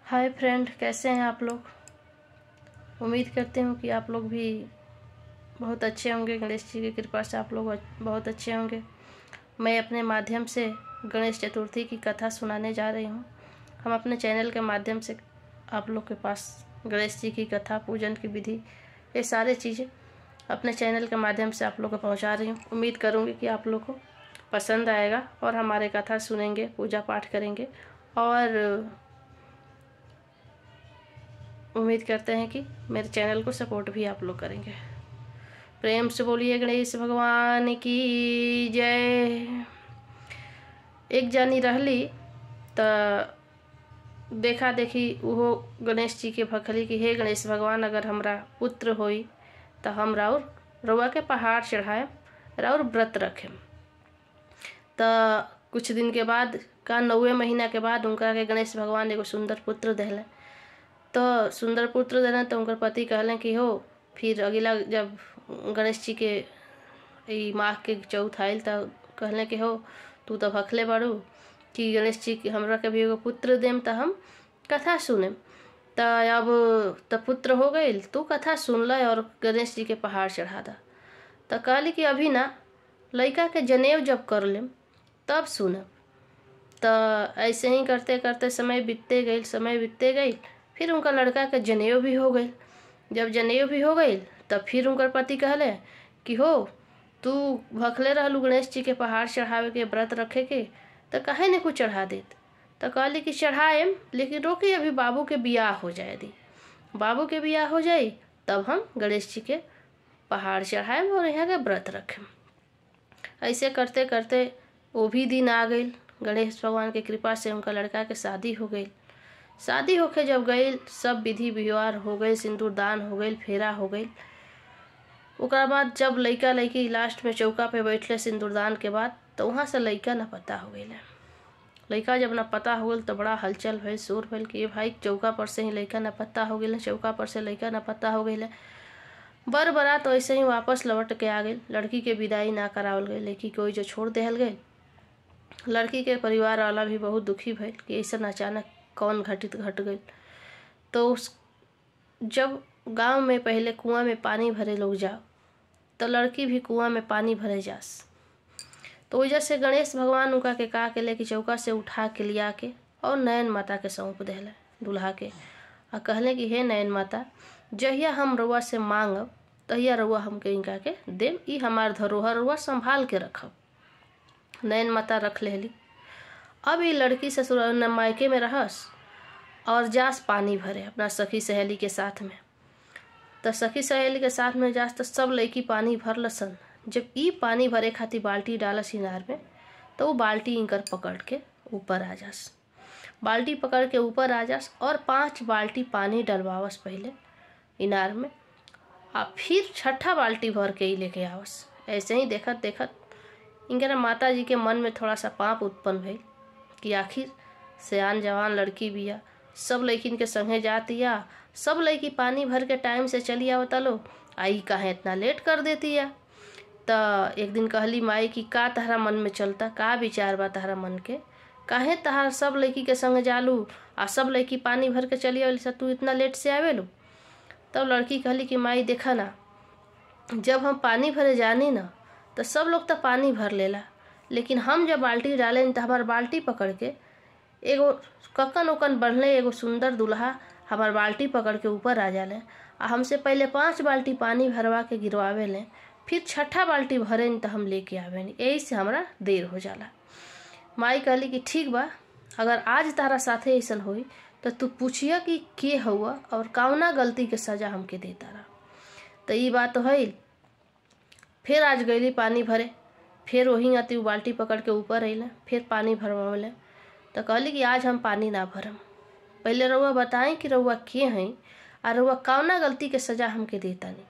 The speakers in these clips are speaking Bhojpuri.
हाय फ्रेंड, कैसे हैं आप लोग। उम्मीद करते हूँ कि आप लोग भी बहुत अच्छे होंगे। गणेश जी की कृपा से आप लोग बहुत अच्छे होंगे। मैं अपने माध्यम से गणेश चतुर्थी की कथा सुनाने जा रही हूँ। हम अपने चैनल के माध्यम से आप लोग के पास गणेश जी की कथा, पूजन की विधि, ये सारे चीज़ें अपने चैनल के माध्यम से आप लोग को पहुँचा रही हूँ। उम्मीद करूँगी कि आप लोग को पसंद आएगा और हमारे कथा सुनेंगे, पूजा पाठ करेंगे और उम्मीद करते हैं कि मेरे चैनल को सपोर्ट भी आप लोग करेंगे। प्रेम से बोलिए गणेश भगवान की जय। एक जानी रहली त देखा देखी वो गणेश जी के भखली कि हे गणेश भगवान, अगर हमरा पुत्र होई तो हम राउर रउआ के पहाड़ चढ़ाएम, राउर व्रत रखेम। त कुछ दिन के बाद का 9वें महीना के बाद उनका के गणेश भगवान एगो सुंदर पुत्र देहले। तो सुंदर पुत्र देने तो उनकर पति कहलें कि हो, फिर अगला जब गणेश जी के ई माघ के चौथ आयल तो कहलें कि हो, तू तो भखले बाड़ू कि गणेश जी के हमरा के भी एगो पुत्र देम तो हम कथा सुनेम। तो अब तो पुत्र हो गई, तू कथा सुन ल और गणेश जी के पहाड़ चढ़ा दा। तो कहली कि अभी ना, लड़का के जनेऊ जब कर लेम तब सुनब। तो ऐसे ही करते करते समय बीतते गई, समय बीतते गई। फिर उनका लड़का के जनेऊ भी हो गई। जब जनेऊ भी हो गई तब फिर उनकर पति कहले कि हो, तू भखले रहलू गणेश जी के पहाड़ चढ़ावे के, व्रत रखे के, तो काहे ने कुछ चढ़ा देत। तो कहली कि चढ़ाएम, लेकिन रोकी अभी बाबू के बियाह हो जाए दी, बाबू के बियाह हो जाए तब हम गणेश जी के पहाड़ चढ़ाएम और यहाँ के व्रत रखेम। ऐसे करते करते वो भी दिन आ गई। गणेश भगवान के कृपा से उनका लड़का के शादी हो गई। शादी होके जब गई, सब विधि व्यवहार हो गई, सिंदूरदान हो गई, फेरा हो गई। ओकरा बाद जब लड़का लड़की लास्ट में चौका पे बैठले सिंदूरदान के बाद, तो वहाँ से लड़का न पता हो गई। लड़का जब न पता हो गई तो बड़ा हलचल भइल, शोर भइल कि ये भाई चौका पर से ही लड़का न पता हो गई, चौका पर से लड़का न पता हो गई। बर बारात तो ऐसे ही वापस लौट के आ गई। लड़की के विदाई ना करावल गई, लड़की को जो छोड़ देहल गई। लड़की के परिवार वाला भी बहुत दुखी भइल कि ऐसा अचानक कौन घटित घट गई। तो उस जब गांव में पहले कुआं में पानी भरे लोग जाओ, तो लड़की भी कुआं में पानी भरे जास। तो वजह से गणेश भगवान उनका के का के लेके चौका से उठा के लिया के और नयन माता के सौंप देहले दूल्हा के, आ कहले कि हे नयन माता, जहिया हम रउआ से मांगब तहिया रउआ हमके इनका के देम, ई हमार धरोहर रउआ संभाल के रखब। नयन माता रख लेली। अब ये लड़की ससुराल मायके में रहस और जास पानी भरे अपना सखी सहेली के साथ में। तो सखी सहेली के साथ में जास तो सब लड़की पानी भर लसन। जब ई पानी भरे खातिर बाल्टी डालस इनार में, तो वो बाल्टी इनकर पकड़ के ऊपर आ जास। बाल्टी पकड़ के ऊपर आ जास और 5 बाल्टी पानी डलवावस पहले इनार में, आ फिर 6ठा बाल्टी भर के ही लेके आवस। ऐसे ही देखत देखत इनके माता जी के मन में थोड़ा सा पाप उत्पन्न भइल कि आखिर सयान जवान लड़की बिया, सब लड़किन के संगे जाती या, सब लड़की पानी भर के टाइम से चली आवता लो, आई काहे इतना लेट कर देती या। तो एक दिन कहली माई कि का तहरा मन में चलता, का विचार बा तहरा मन के, काहे तहार सब लड़की के संग जालू आ सब लड़की पानी भर के चली आवेली, तू इतना लेट से आवेलू। तब लड़की कहली कि माई देखा ना, जब हम पानी भरे जानी ना तो सब लोग तो पानी भर लेला, लेकिन हम जब बाल्टी डालें तो हमार बाल्टी पकड़ के एगो ककन उकन बढ़ले एगो सुंदर दूल्हा हमार बाल्टी पकड़ के ऊपर आ जाले आ हमसे पहले 5 बाल्टी पानी भरवा के गिरवावे लें, फिर 6ठा बाल्टी भरें तो हम लेके आवें, यही से हमरा देर हो जाला। माई कहली कि ठीक बा, अगर आज तारा साथे ऐसा होई तो तू पूछिया कि के हुआ और कौना गलती के सजा हमके दे तारा। तो ये बात होइल। फिर आज गईली पानी भरे, फिर वही आती बाल्टी पकड़ के ऊपर अइले, फिर पानी भरवावले। तो कहली कि आज हम पानी ना भरम, पहले रउआ बताएं कि रउआ के हैं और रउआ कौना गलती के सजा हमके देता नहीं।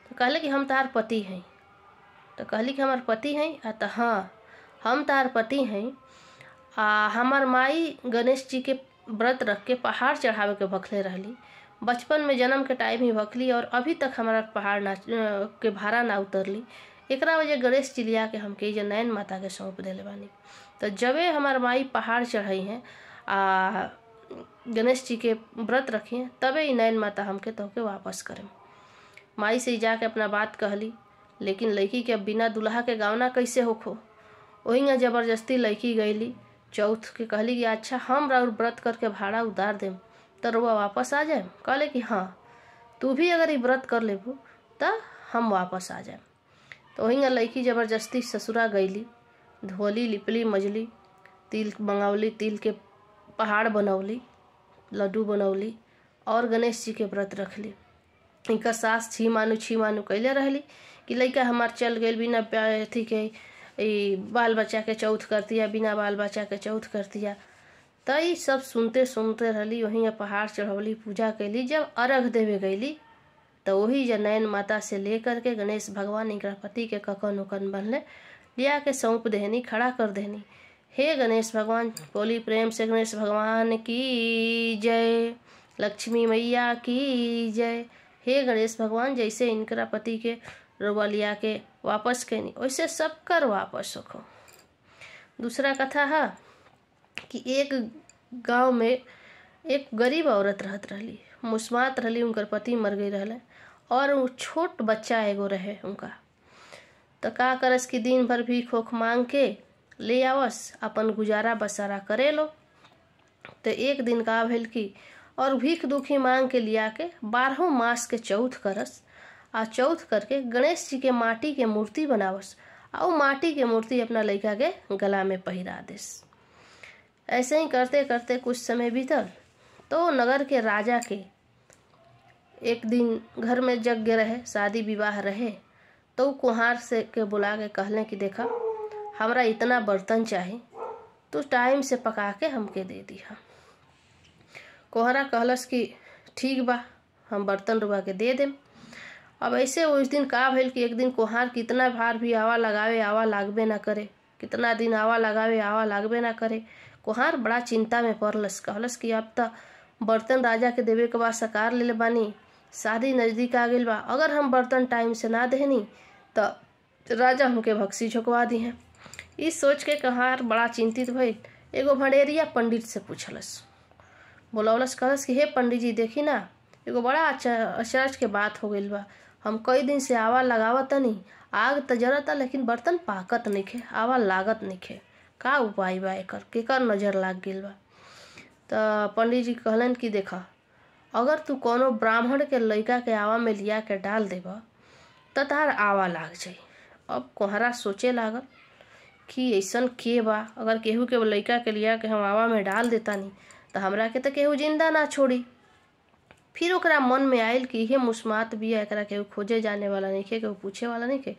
तो कहले कि हम तार पति हैं। तो कहली कि हमार पति हैं? आ तो हाँ, हम तार पति हैं आ हमार माई गणेश जी के व्रत रख के पहाड़ चढ़ावे के भखले रहली, बचपन में जन्म के टाइम ही भखली और अभी तक हमारा पहाड़ ना के भाड़ा ना उतरली। एकरा वजह गणेश जी लिया के हमके जे नयन माता के सौंप देले बानी। तो जबे हमार माई पहाड़ चढ़ई हैं आ गणेश जी के व्रत रखिए तबे ई नैन माता हमके तोहके वापस करें। माई से जाके अपना बात कहली, लेकिन लड़की के अब बिना दुल्हा के गावना कैसे होखो। वहीं जबरदस्ती लड़की गईली चौथ के कहली कि अच्छा हम राउर व्रत करके भाड़ा उतार देम तो रुआ वापस आ जाए। कहले कि हाँ तू भी अगर ये व्रत कर लेबू तो हम वापस आ जाए। तो वहीं लड़की जबरदस्ती ससुरा गईली, धोली लिपली मजली, तिल मंगावली, तिल के पहाड़ बनौली, लड्डू बनौली और गणेश जी के व्रत रखली। इनका सास छी मानू कैले रहली कि लड़का हमार चल गई बिना अथी के बाल बच्चा के चौथ करतिया, बिना बाल बच्चा के चौथ करतिया। तो ये सब सुनते सुनते रहली। वहीं पहाड़ चढ़ौली, पूजा कैली। जब अर्घ देवे गईली तो वही नैन माता से लेकर के गणेश भगवान इनका पति के ककन उकन बनले लिया के सौंप देहनी, खड़ा कर देहनी। हे गणेश भगवान, बोली प्रेम से गणेश भगवान की जय, लक्ष्मी मैया की जय। हे गणेश भगवान, जैसे इनकरा पति के रुआ लिया के वापस कैनी वैसे सब कर वापस होखो। दूसरा कथा है कि एक गांव में एक गरीब औरत रहत रहली, मुस्मात रहली, उनकर पति मर गई रहले और वो छोट बच्चा एगो रहे उनका। तो का करस कि दिन भर भी खोख मांग के ले आवस, अपन गुजारा बसारा करे लो। तो एक दिन का भेल कि और भीख दुखी मांग के लिया के 12 मास के चौथ करस आ चौथ करके गणेश जी के माटी के मूर्ति बनावस आ वो माटी के मूर्ति अपना लड़का के गला में पहिरा देस। ऐसे ही करते करते कुछ समय बीतल तो नगर के राजा के एक दिन घर में यज्ञ रहे, शादी विवाह रहे, तो कुहार से के बुला के कहले कि देखा हमरा इतना बर्तन चाही, तो टाइम से पका के हमके दे दिहा। कोहरा कहलस कि ठीक बा, हम बर्तन रुआ के they them. अब ऐसे उस दिन का भेल कि एक दिन कोहार कितना भार भी आवा लगावे आवा लागबे ना करे, कितना दिन आवा लगावे आवा लागबे ना करे। कोहार बड़ा चिंता में पड़लस, कहलस कि अब तो बर्तन राजा के देवे के बाद सकार ले बानी, शादी नज़दीक आ गई बा, अगर हम बर्तन टाइम से ना देनी तो राजा हमके भक्सी झोंकवा दी हैं। इस सोच के कहार बड़ा चिंतित भइल। एगो भंडेरिया पंडित से पूछलस, बोलौलस, कहलस कि हे पंडित जी देखी ना एगो बड़ा अचरज के बात हो गई बा, हम कई दिन से आवा लगावत तनी, आग त जरता लेकिन बर्तन पाकत नइखे, आवा लागत नइखे, का उपाय बा एकर, केकर नज़र लाग गइल बा। तो पंडित जी कहलन कि देखा अगर तू कोनो ब्राह्मण के लड़का के आवा में लिया के डाल देब तो तार आवा लाग जाई। अब कोहरा सोचे लागल कि ऐसन के बा, अगर केहू के लड़का के लिया के हम आवा में डाल देता नहीं तो हमरा के तो केहू जिंदा ना छोड़ी। फिर ओकरा मन में आयल कि इहे मुस्मात बिया, एकरा केहू खोजे जाने वाला नहीं खे, केहू पूछे वाला नहीं खे,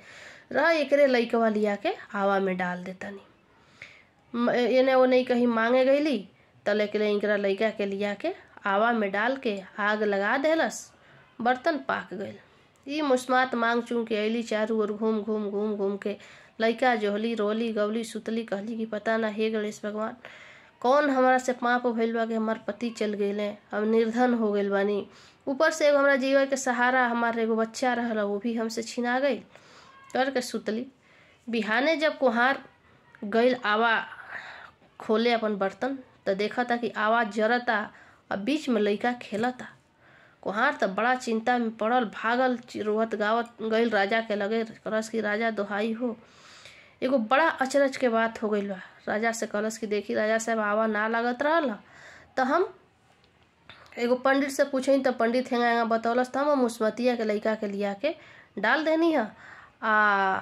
रह एकरे लड़कवा लिया के आवा में डाल देता नहीं। एने वो नहीं कहीं मांगे गईली त लेके इनकरा लड़का के लिया के आवा में डाल के आग लगा देलस, बर्तन पाक गइल। ई मुस्मात मांग चुंग के अली, चारू ओर घूम घूम घूम घूम के लड़का जोहली रोली गवली सुतली, कहली कि पता ना हे गणेश भगवान कौन हमारा से पाप भइल बा कि हमार पति चल गए, हम निर्धन हो गइल बानी, ऊपर से एगो हमरा जीवन के सहारा हमार एगो बच्चा रहल वो भी हमसे छिना गई। कर के सुतली। बिहाने जब कुहार गइल आवा खोले अपन बर्तन तो देखा था कि आवा जरता और बीच में लड़का खेलता। कुहार तो बड़ा चिंता में पड़ल, भागल रोहत गावत गइल राजा के लगे, कहलस कि राजा दोहाई हो, एगो बड़ा अचरज के बात हो गइल बा। राजा से कहलस कि देखी राजा साहब आवा ना लागत रहल तो हम एगो पंडित से पूछी तो पंडित हेंगा हेंगा बतौलस, तो हम मुस्मतिया के लड़का के लिया के डाल देनी है। आ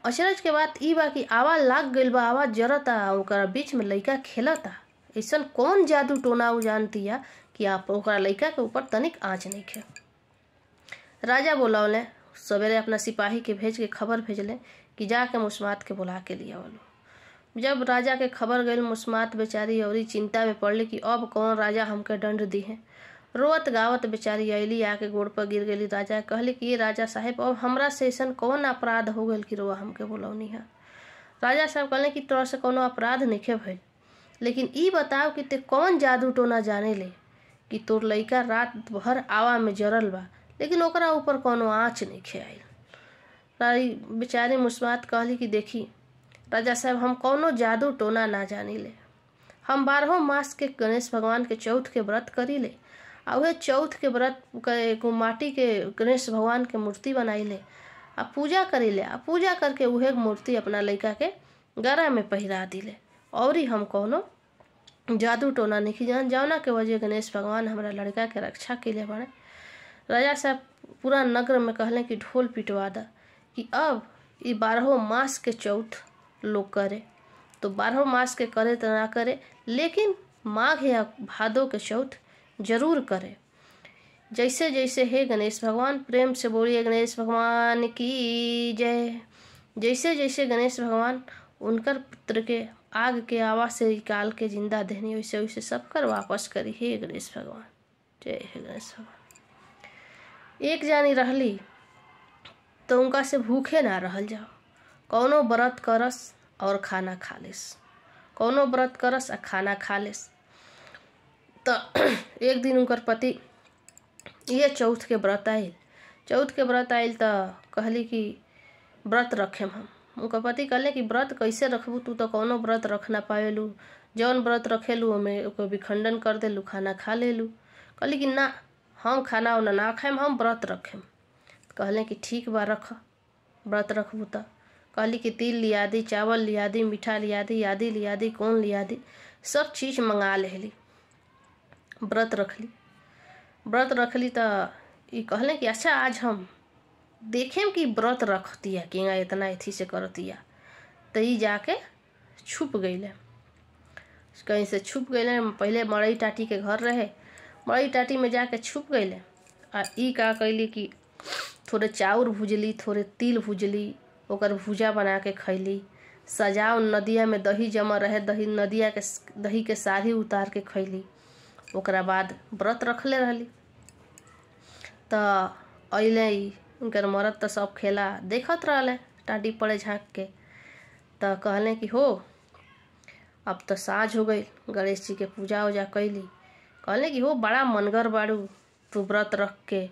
अचरज के बात ई बा कि आवा लाग गइल बा, आवा जरता, ओकरा बीच में लड़का खेलता, ऐसन कौन जादू टोना उ जानतिया कि आप ओकरा लड़का के ऊपर तनिक आँच नहीं खे। राजा बोलौले, सवेरे अपना सिपाही के भेज के खबर भेजले कि जाके मुस्मात के बुला के लिया वालो। जब राजा के खबर गई मुस्मात बेचारी और चिंता में पड़ली कि अब कौन राजा हमके दंड दी है। रोवत गावत बेचारी अली, आके गोड़ पर गिर गई। राजा कहली कि ये राजा साहेब अब हमरा से ऐसा कौन अपराध हो गई कि रोआ हमके बोलौनी है। राजा साहब कहले कि तोरा से कोनो अपराध नहीं भइल, लेकिन ई बताओ कि ते कौन जादू टोना जाने ले कि तोर लड़का रात भर आवा में जरल बा लेकिन ओकरा ऊपर कोनो आँच नहीं आयल। रानी बेचारी मुस्मात कहली कि देखी राजा साहब हम कोनो जादू टोना ना जानी ले, हम 12 मास के गणेश भगवान के चौथ के व्रत करी ले आ उहे चौथ के व्रत के माटी के गणेश भगवान के मूर्ति बनाई ले आ पूजा करी ले आ पूजा करके उहे मूर्ति अपना लड़का के गरा में पहिरा दिले। और ही हम कौनो जादू टोना नहीं जान, जौना के वजह गणेश भगवान हमारा लड़का के रक्षा के लिए बने। राजा साहब पूरा नगर में कहलें कि ढोल पिटवा दा कि अब ये 12 मास के चौथ लोग करे, तो 12 मास के करे तो ना करे, लेकिन माघ या भादो के चौथ जरूर करे। जैसे जैसे हे गणेश भगवान, प्रेम से बोलिए गणेश भगवान की जय। जैसे जैसे गणेश भगवान उनकर पुत्र के आग के आवाज से निकाल के जिंदा देनी, वैसे वैसे सबकर वापस करी हे गणेश भगवान, जय हे गणेश भगवान। एक जानी रहली तो उनका से भूखे ना रहल जाओ, कौनो व्रत करस और खाना खा लेस, कौनो व्रत करस आ खाना खा लेस। तो एक दिन उनकर पति ये चौथ के व्रत आयल, चौथ के व्रत आयल तो कहली कि व्रत रखेम हम। उनका पति कहले कि व्रत कैसे रखबू, तू तो कौनो व्रत रख ना पावेलू, जौन व्रत रखेलू ओमे ओकर विखंडन कर देलू, खाना खा लेलू। कहली कि ना, हम खाना उना ना खाएम, हम व्रत रखेम। कहले कि ठीक बा, रख व्रत रखबू। तो कहली कि तिल लिया दी, चावल लिया दी, मीठा लिया दी, आदि लिया दी, कौन लिया दी, सब चीज़ मंगा लेली, व्रत रखली। व्रत रखली तो ये कहले कि अच्छा आज हम देखेम कि व्रत रखतिया कि इतना अथी से करतिया। तो ये जाके छुप गईले, कहीं से छुप गईले। पहले मड़ई टाटी के घर रहे, मड़ई टाटी में जाके छुप गईले। आ ई का कैली कि थोड़े चाउर भुजली, थोड़े तिल भुजली, ओकर भूजा बना के खैली। सजाव नदिया में दही जमा रहे, दही नदिया के दही के साड़ी उतार के खैली। ओकरा बाद व्रत रखले रहली। तो अइले उनकर मरद तो सब खेला देखत रहले टाटी पड़े झाँक के। तो कहले कि हो अब तो साँझ हो गई, गणेश जी के पूजा उजा कैली। कहले कि हो बड़ा मनगर बाड़ू तू व्रत रख के,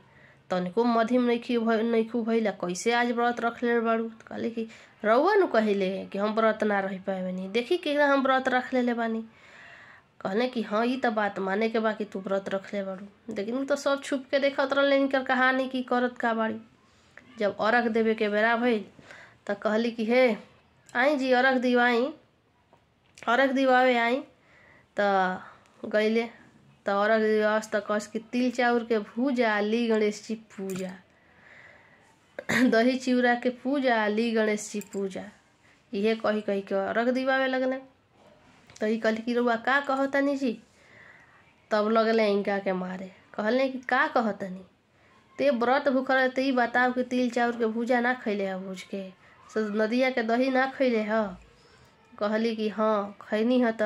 तनिको मधिम नइखू भइला, कैसे आज व्रत रख ले बाड़ू। कहले कि रउआ नु कहले कि हम व्रत ना रह पाएनी, देखी कि हम व्रत रख लेले बानी। कहले कि हाँ ये तो बात माने के बा कि तू व्रत रख ले बाड़ू, लेकिन तो सब छुप के देखत रहले इनकर कहानी की करत का बाड़ी। जब अर्घ देवे के बेरा भइल तो कहली कि हे आई जी अर्घ दिवाई, अर्घ दिवावे आई। तो गईले तो अर्घ दिवास तो कस कि तिल चाउर के भूजा ली गणेश जी पूजा, दही चिवड़ा के पूजा ली गणेश जी पूजा, इहे कही कही के अर्घ दिवावे लगले। तो ई कहली कि रउआ का कहतनी जी। तब लगले इनका के मारे, कहले कि का कहतनी, ते व्रत भूखल ते ई बताओ कि तिल चाउर के भूजा ना खैले है, भूज के नदिया के दही ना खैले है। कहली कि हाँ खैनी है। तो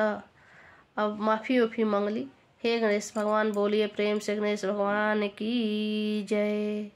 अब माफ़ी उफी मंगली। हे गणेश भगवान, बोलिए प्रेम से गणेश भगवान की जय।